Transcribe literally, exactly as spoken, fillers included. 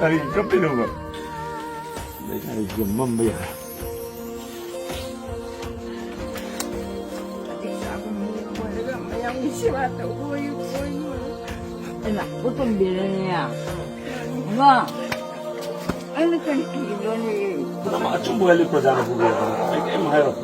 ꯀꯔꯤ ꯀꯞꯄꯤꯅꯣꯕ? ꯂꯩꯀꯥꯏꯁꯤꯗ ꯃꯝꯕ ꯌꯥꯔꯦ꯫ ꯏꯃꯥ, ꯎꯇꯨꯝꯕꯤꯔꯅꯦ꯫ ꯏꯃꯥ, ꯑꯩꯅ ꯀꯔꯤ ꯀꯤꯔꯤꯅꯣꯅꯦ? ꯅꯃ ꯑꯆꯨꯝꯕ ꯋꯥꯔꯤ ꯄ꯭ꯔꯖꯥꯅ ꯄꯨꯕꯤꯔꯛꯄ ꯑꯩ ꯀꯔꯤꯝ ꯍꯥꯏꯔꯣꯏ꯫